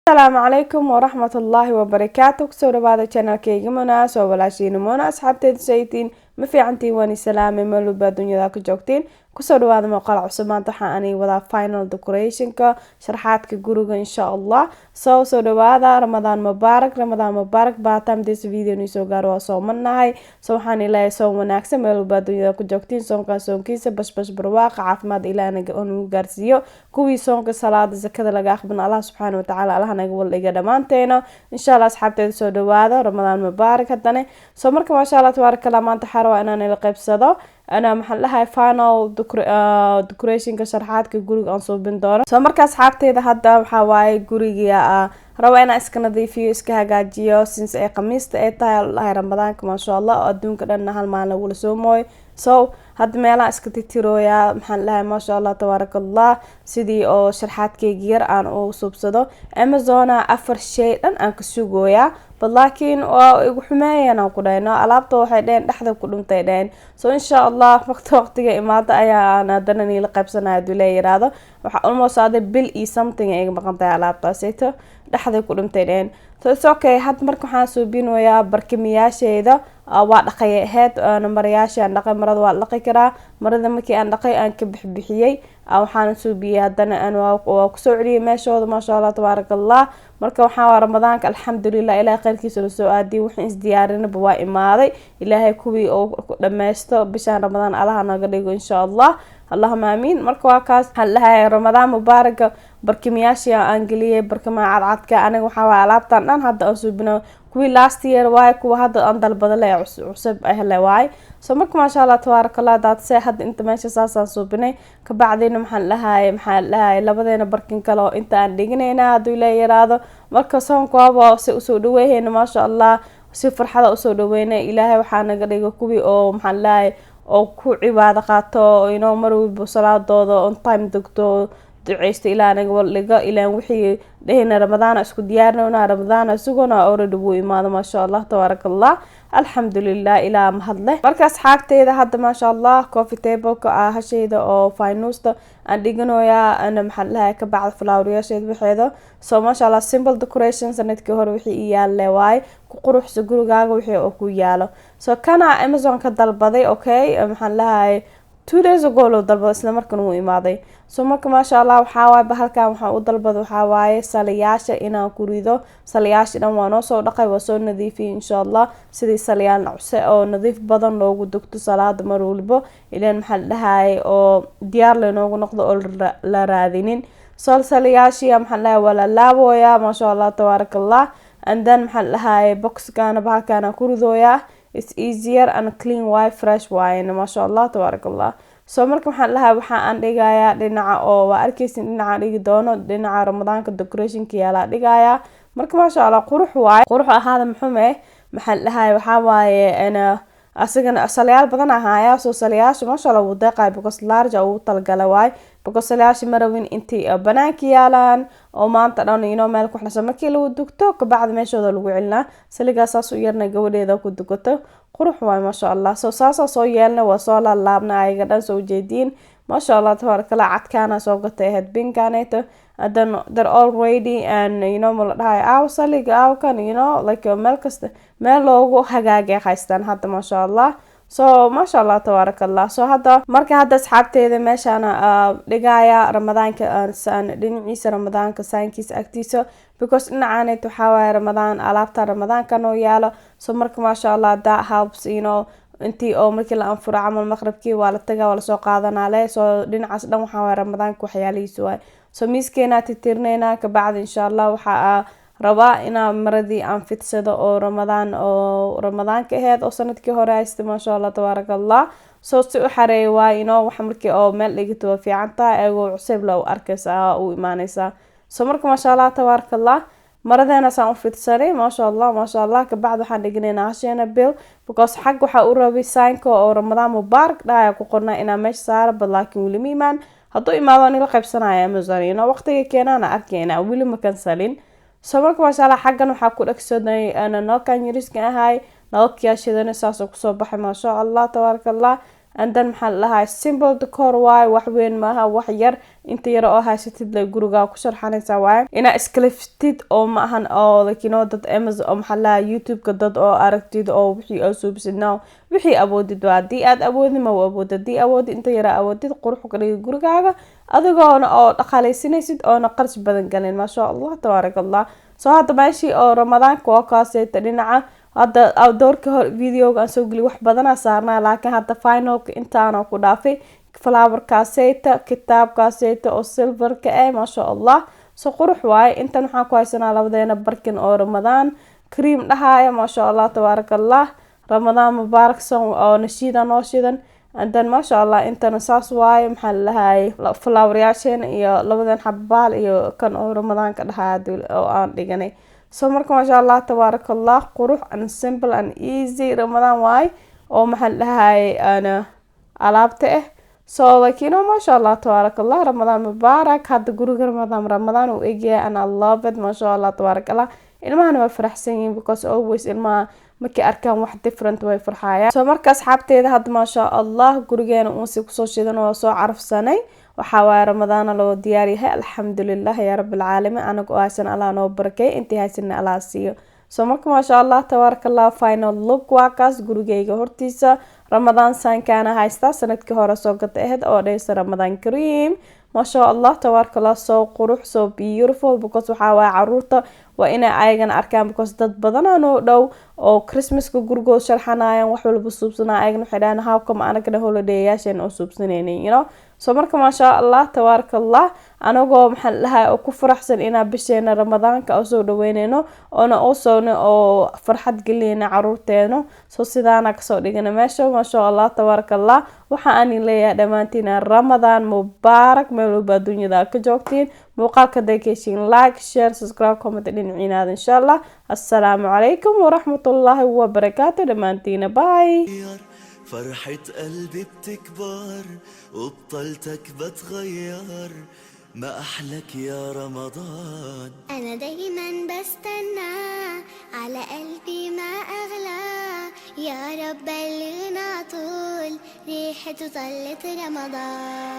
Asalaamu calaykum waraxmatullaahi wabarakaatu. Kusoo dhawaada channelkayga Muna, soo walaashiina Muna. Asxaabteeda, saytiin? Ma fiicantiin? Waan salaamay meel walba dunyada ku joogtiin. Kusoo dhawaada muuqaal cusub. Maanta waxaan aniga wadaa final decorationka, sharxaadka guriga, insha Allah. Soo dhawaada. Ramadaan mubaarak, Ramadaan mubaarak. By time this video ni soo gaaro waa soomanahay. So waxaan ilaahay soon wanaagsan meel walba dunyada ku joogtiin. Soonkan soonkiisa bashbash, barwaaqa, caafimaad Ilaah nagu gaarsiiyo. Kuwii soonka, salaada, zakada laga aqbana, Allah subxaana watacaala Allah naga waldhiga dhammaanteena, insha Allah. Asxaabteeda, soo dhawaada. Ramadaan mubaarak haddane. So marka, maasha Allah, tabaaraka Allah, maanta waxaa rabaa inaan ila qaybsado ana, maxaan dhahay, final decorationka, sharxaadka guriga aan suubin doono. So marka, asxaabteeda, hadda waxaa waaye guriga raba inaan iska nadiifiyo, iska hagaajiyo, since ay Khamiista ay tahay la dhahay Ramadaanka, maasha Allah, oo adduunka dhanna hal maalin lagula soomooyo. So hadda meelaha iska titirooyaa, maxaan dhahay, maasha Allah, tabaaraka Allah, sidii oo sharxaadkeyga yar aan u suubsado. Amazona afar shay dhan aan ka sugooyaa, but laakiin waa igu xumeeyeen aan ku dhahayno, alaabta waxay dheheen dhexda ku dhuntay dheheen. So insha Allah waqti waqtiga imaada ayaa aan haddana niila qaybsanaya haduu lee yiraahdo. Waxaa almost aday bil iyo something ay iga maqan tahay alaabtaasito, dhexday ku dhuntay dheheen. So it's okay. Hadda marka waxaan suubinayaa barkimiyaasheeda. Waa dhaqay aheyd marayaasha aan dhaqay. Marada waa dhaqi karaa. Marada markii aan dhaqay, aan ka bixbixiyey, waxaan suubiyey haddana waa kusoo celiyey meeshooda, maasha Allah, tabaaraka Allah. Marka waxaa waa Ramadaanka, alxamdulilah, Ilahay kheyrkiisa la soo aadiyay. Wixii isdiyaarinaba waa imaaday. Ilaahay kuwii oo dhameysto bishaan Ramadaan Allaha naga dhigo, insha Allah. Allahuma aamiin. Marka waa kaas, waxaan dhahay Ramadaan mubaaraka. Barkimiyaashii aan geliyey, barkimaha cadcadka. Aniga waxaa waay alaabtan dhan hadda aan suubino kuwii last year waaye, kuwa hadda aan dalbada le cusub hele waaye. So marka, maasha Allah, tabaaraka Allah, daadsee hadda inta meesha saasaan suubinay. Kabacdina maxaan dhahay, labadeena barkin kale oo inta aan dhiganayna hadduu ila yiraahdo. Marka soonkaaba si usoo dhaweyhayna, maasha Allah, si farxada usoo dhaweynay. Ilaahay waxaa naga dhiga kuwii oo, maxaan dhahay, oo ku cibaado qaato inoo mar walba salaadooda on time degto, duceysto. Ilaa naga waldhigo ilaan wixii dhehayna Ramadaana isku diyaarinayna, Ramadaana isaguna already wuu imaado, maasha Allah, tabaaraka Allah, alxamdulilah, ilaa mahadleh. Marka, asxaabteyda, hadda, maasha Allah, coffee tableka ah hasheyda oo faynuusta aan dhiganayaa ana, maxaan dhahay, ka bacda floweryaasheeda waxeeda. So maasha Allah, simple decoration, sanadkii hore wixii i yaalle waaye. Ku quruxsa gurigaaga wixii oo ku yaalo. So kana Amazon ka dalbaday, okay, maxaan dhahay, 2 days ago loo dalbaday, isla markan wuu imaaday. So marka, maasha Allah, waxaa waaye bahalkan waxaan u dalbaday waxaa waaye saliyaasha inaan ku rido. Saliyaasha dhan waa noo soo dhaqay, waa soo nadiifiyay, insha Allah, sidii saliyaal nacse oo nadiif badan loogu dugto salaada mar walibo, ilaan, maxaa la dhahay, oo diyaar lanoogu noqdo oo la raadinin. So saliyaashii, maxaa la dhahay, waa la laabooyaa, maasha Allah, tabaaraka Allah. And then, maxaa la dhahay, boxkana bahalkana ku ridooyaa. It's easier and clean waaye, fresh waayena, maasha Allah, tabaaraka Allah. So marka, maxaan dhahay, waxa aan dhigayaa dhinaca oo waa arkeysin dhinacaan dhigi doono, dhinaca Ramadaanka decorationka yaalaa dhigayaa. Marka, maasha Allah, qurux waaye, qurux ahaada muxume. Maxaan dhahay, waxaa waaye asigana saliyaal badan ahaaya. So saliyaasha, maasha Allah, wuu deeqaya because large ugu talagala waay, because saliyaasha ma rabin intay banaanka yaalaan oo maanta dhan inoo meel ku xnasan. Markii lagu dugto, kabacdi meeshooda lagu celinaa. Saligaas saas u yarna gabadheeda ku dukato, qurux waay, maasha Allah. So saasaa soo yeelna, waa soo laalaabna ayaga dhan, soo ujeediin, maasha Allah, tabaaraka Allah. Cadkaana soo gatay ahayd, pinkaneeto. And then they're all ready and ma la dhahay aaw saliga aaw kan, like meel kasta meel loogu hagaagay haystaan hadda, maasha Allah. So maasha Allah, tabaaraka Allah. So hadda marka, hadda, asxaabteeda, meeshaana dhigaya Ramadaanka dhinaciisa, Ramadaanka saankiisa agtiisa, because dhinacaanet waxaa waaye Ramadaan, alaabta Ramadaanka noo yaalo. So marka, maasha Allah, that helps intii oo markii la anfuro camal, maqribkii waa la tagaa, waa lasoo qaadanaa le. So dhinacaas dhan waxaa waaye Ramadaanka waxyaalihiisa waaye. So miiskeenaa titirneynaa. Kabacdi, insha Allah, waxaa rabaa inaa maradii aan fidsado oo Ramadaan, oo Ramadaanka aheyd oo sanadkii hore haysta, maasha Allah, tabaaraka Allah. So si u xareey waay waxa markii oo meel dhigato waa fiican tahay, ayagoo cusub la u arkaysaa, u imaaneysaa. So marka, maasha Allah, tabaaraka Allah, maradeena saan u fidsanay, maasha Allah, maasha Allah. Kabacdi waxaan dhiganaynaa hasheena bil, because xag waxaa u rabay signka oo Ramadaan mubaarak dhahaya ku qornaa inaa meesha saara, but laakiin weli ma imaan. Hadduu imaado waan ila qaybsanaya. Amazon waqtiga keenaana arkayna, weli ma kansalin. So marka, maasha Allah, xaggan waxaa ku dhegsaday nalkan yariska ahay, nalalkiyaa shidana, saasoo kusoo baxay, maasha Allah, tabaaraka Allah. And then maxaa la dhahaa, simple decor waaye, wax weyn maaha, wax yar, inta yar oo haysatid le gurigaa ku sharxanaysaa waaye. Inaa iskaliftid oo ma ahan oo like dad Amazon oo maxaa la dhahaa, YouTube-ka dad oo aragtid oo wixii oo suubsid. No, wixii awoodid waa. Haddii aad awoodin, ma awood. Haddii awoodid, inta yara awoodid, qurux ka dhigi gurigaaga, adigoona oo dhaqaaleysanaysid oona qarash badan galin. Maasha Allah, tabaaraka Allah. So hadda meeshii oo Ramadaanka waa kaaseeta dhinaca. Hadda doorka hor videoga aan soo geliy wax badanaa saarnaa, laakiin hadda finalka intaana ku dhaafay. Flowerkaaseyta, kitaabkaaseyta oo silverka eh, maasha Allah, so qurux waaye. Intan waxaan ku haysanaa labadeena barkin oo Ramadaan Kariim dhahaya. Maasha Allah, tabaaraka Allah, Ramadaan mubaarak son oo nashiida noo shidan. And then maasha Allah, intana saas waaye. Maxaa la dhahay, floweryaasheena iyo labadan xabaal iyo kan oo Ramadaanka dhahaya oo aan dhiganay. So marka maasha Allah, tabaaraka Allah, qurux and simple and easy Ramadaan waaye oo maxaa la dhahay, ana alaabta ah. So like maasha Allah, tabaaraka Allah, Ramadaan mubaarak. Hadda guriga Ramadaan uu egyahay and I love it. Maasha Allah, tabaaraka Allah. Ilmahana way faraxsan yihiin because always ilmaha markay arkaan wax different way farxayaan. So marka asxaabteeda, hadda maasha Allah, gurigeena uunsi kusoo shidan oo soo carafsanay. Waxaa waaye Ramadaana loo diyaar yahay, alxamdulilah yaa rabbilcaalamiin. Anaga oo haysan, Allah noo barakay, intii haysana Allah siiyo. So marka maasha Allah, tabaaraka Allah, final look waa kaas. Gurigeyga hortiisa Ramadaan saankaana haystaa, sanadkii hore soo gata ahayd oo dhehaysa Ramadaan Kariim. Maasha Allah, tabaaraka Allah, soo qurux, so beautiful, because waxaa waaye caruurta waa inay ayagana arkaan, because dad badanaa noo dhow oo Christmaska gurigooda sharxanayaan, wax walba suubsanaya. Ayagana waxay dhahaan, "How come anagana holidayaasheena oo suubsanaynin?" So marka maasha Allah, tabaaraka Allah, anagoo maxaa la dhahay oo ku faraxsan inaa bisheena Ramadaanka oo soo dhaweyneyno oona osoona oo farxad gelinayna caruurteena. So sidaana kasoo dhigana meesha. Maasha Allah, tabaaraka Allah. Waxa aan leeyahay dhammaantiina Ramadaan mubaarak, meel walba adduunyada ka joogtiin. Muuqaalka haday ka heshiin, like, share, subscribe, comment dhinaciinaada insha Allah. Assalaamu calaykum waraxmatullaahi wabarakaatu dhammaantiina. Bye. فرحة قلبي بتكبر وبطلتك بتغير، ما أحلك يا رمضان. أنا دايما بستنى، على قلبي ما أغلى، يا رب بلغنا طول ريحته طلت رمضان.